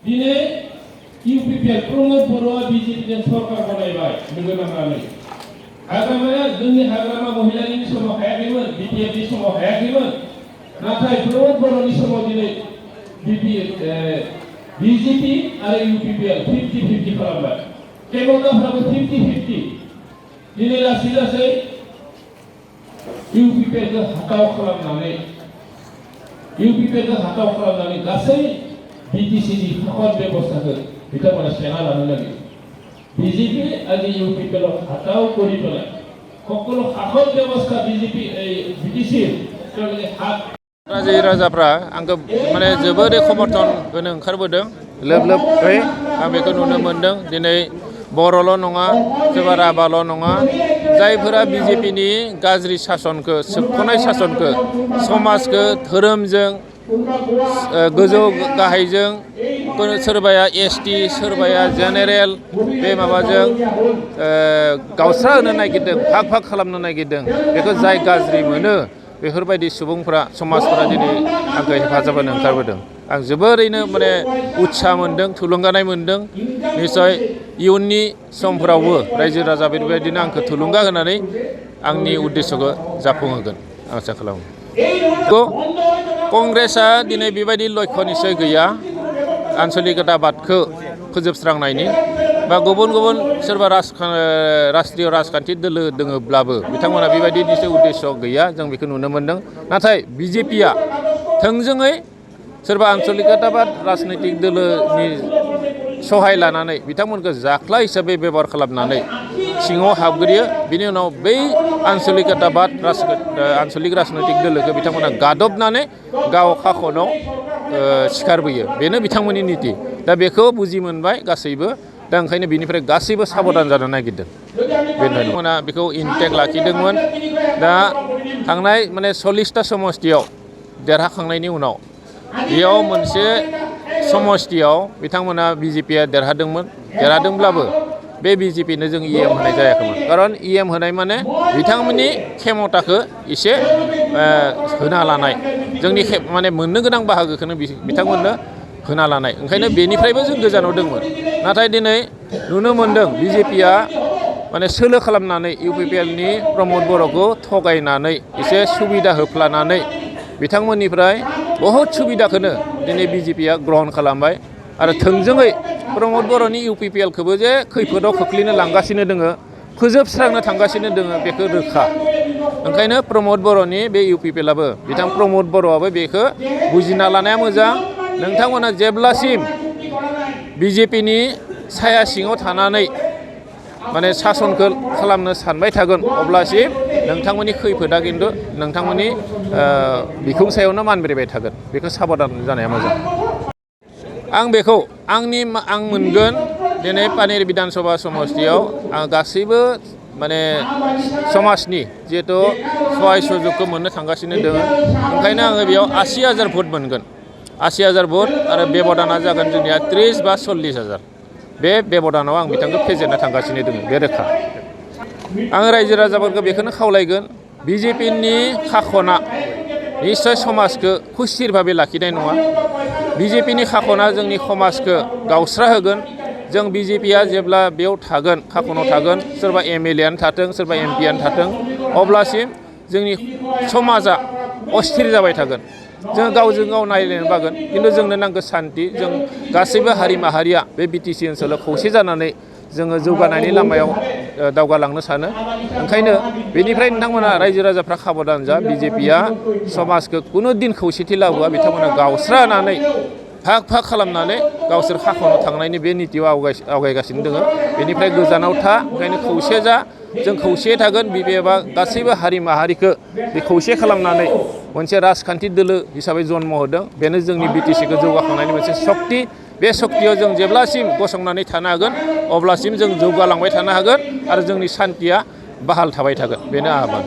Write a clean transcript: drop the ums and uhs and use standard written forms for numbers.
दिनै इउपिपिएल प्रमोद बर'आ बिजेपिजों सरकार बनायबाय लोगो नांनानै हाग्रामाया जोंनि हाग्रामा महिलानि समाव हायाखैमोन बिपिएफनि समाव हायाखैमोन नाथाय प्रमोद बर'नि समाव दिनै बिजेपि आरो इउपिपिएल 50-50 खालामबाय केमदाफ्राबो 50-50 दिनै लासै लासै इउपिपिएलखौ हाताव खालामनानै गासै बिटिसिनि हाखर बेबस्थाखौ बिथांमोना सेना लानो नागिरो বিজেপি আজি ইউপিপিএলক হাতাও কৰি পেলাই সকলো শাসন ব্যৱস্থা বিজেপি বিটিচিৰ তেওঁলোকে হাত रायजो राजाफ्रा आंखौ माने जोबोरै समर्थन होनो ओंखारबोदों लोब लोबै आं बेखौ नुनो मोनदों दिनै बर'ल' नङा सोरबा राभाल' नङा जायफोरा बिजेपिनि गाज्रि सासनखौ सोबख'नाय सासनखौ समाजखौ धोरोमजों गोजौ गाहायजों सोरबाया एसटि सोरबाया जेनेरेल बे माबाजों गावस्रा होनो नागिरदों भाग भाग खालामनो नागिरदों बेखौ जाय गाज्रि मोनो बेफोरबायदि सुबुंफोरा समाजफोरा दिनै आंखौ हेफाजाब होनो ओंखारबोदों आं जोबोरैनो माने उत्साह मोनदों थुलुंगानाय मोनदों निश्चय इयुननि समफोरावबो रायजो राजा बेबायदिनो आंखौ थुलुंगा होनानै आंनि उद्देश्यखौ जाफुंहोगोन आसा खालामो कंग्रेसआ दिनै बेबायदि लक्ष्य निश्चय गैया आन्चलिकताबादखौ फोजोबस्रांनायनि बा गुबुन गुबुन सोरबा राष्ट्रीय राजखान्थि दोलो दङब्लाबो बिथांमोना बेबायदि निश्चय उद्देश्य गैया जों बेखौ नुनो मोनदों नाथाय बिजेपिया थोंजोङै सोरबा आन्चलिकताबाद राजनैतिक दोलोनि सहाय लानानै बिथांमोनखौ जाख्ला हिसाबै बेबहार खालामनानै सिङाव हाबग्रोयो बिनि उनाव बै आन्चलिक राजनैतिक दोलोखौ बिथांमोना गादबनानै गाव खाखनाव सिखारबोयो बेनो बिथांमोननि नीति दा बेखौ बुजि मोनबाय गासैबो दा ओंखायनो बिनिफ्राय गासैबो साबधान जानो नागिरदों बिथांमोना बेखौ इनटेक लाखिदोंमोन दा थांनाय माने 40टा समष्टियाव देरहाखांनायनि उनाव बेयाव मोनसे समष्टियाव बिथांमोना बिजेपिया देरहादोंब्लाबो बे बिजेपिनो जों इएम होनाय जायाखैमोन खारन इएम होनाय माने बिथांमोननि खेमताखौ एसे होना लानाय जोंनि माने मोननो गोनां बाहागोखौनो बिथांमोननो होना लानाय ओंखायनो बेनिफ्रायबो जों गोजानाव दंमोन नाथाय दिनै नुनो मोनदों बिजेपिया माने सोलो खालामनानै इउपिपिएलनि प्रमद बर'खौ थगायनानै एसे सुबिदा होफ्लानानै बिथांमोननिफ्राय बहुद सुबिदाखौनो दिनै बिजेपिया ग्रहण खालामबाय आरो थोंजोङै प्रमद बर'नि इउपिपिएलखौबो जे खैफोदाव खोख्लैनो लांगासिनो दोङो फोजोबस्रांनो थांगासिनो दोङो बेखौ रोखा ओंखायनो प्रमद बर'नि बे इउपिपिएलाबो बिथां प्रमद बर'आबो बेखौ बुजिना लानाया मोजां नोंथांमोना जेब्लासिम बिजेपिनि साया सिङाव थानानै माने सासनखौ खालामनो सानबाय थागोन अब्लासिम नोंथांमोननि खैफोदा खिन्थु नोंथांमोननि बिखुं सायावनो मानब्रेबाय थागोन बेखौ साबधान जानाया मोजां आं बेखौ आं मोनगोन दिनै पानेर बिधान सभा समष्टियाव आं गासैबो माने समाजनि जिहेथु सहाय सुजुगखौ मोननो थांगासिनो दङ ओंखायनो आङो बेयाव 80,000 भट मोनगोन 80,000 भट आरो बेबदाना जागोन जोंनिया 30 बा 40,000 बे बेबदानाव आं बिथांखौ फेजेननो थांगासिनो दङ बे रोखा आं रायजो राजाफोरखौ बेखौनो खावलायगोन बिजेपिनि खाखना निश्चय समाजखौ खुसिर भाबै लाखिनाय नङा बिजेपिनि खाखना जोंनि समाजखौ गावस्रा होगोन जों बिजेपिया जेब्ला बेयाव थागोन खाखनाव थागोन सोरबा एमएलएआनो थाथों सोरबा एमपिआनो थाथों अब्लासिम जोंनि समाजा अस्थिर जाबाय थागोन जों गावजों गाव नायलायनो बागोन खिन्थु जोंनो नांगौ सान्थि जों गासैबो हारि माहारिया बे बिटिसि ओनसोलाव खौसे जानानै जोङो जौगानायनि लामायाव दावगालांनो सानो ओंखायनो बेनिफ्राय नोंथांमोना रायजो राजाफ्रा साबधान जा बिजेपिया समाजखौ कुनु दिन खौसेथि लाबोआ बिथांमोना गावस्रानानै भाग भाग खालामनानै गावसोर खाखनाव थांनायनि बे नीतियाव आवगायगासिनो दङ बेनिफ्राय गोजानाव था ओंखायनो खौसे जा जों खौसे थागोन बिपिएफआ गासैबो हारि माहारिखौ बे खौसे खालामनानै मोनसे राजखान्थि दोलो हिसाबै जन्म होदों बेनो जोंनि बिटिसिखौ जौगाखांनायनि मोनसे शक्ति बे शक्तियाव जों जेब्लासिम गसंनानै थानो हागोन अब्लासिम जों जौगालांबाय थानो हागोन आरो जोंनि सान्थिया बाहाल थाबाय थागोन बेनो आह्वान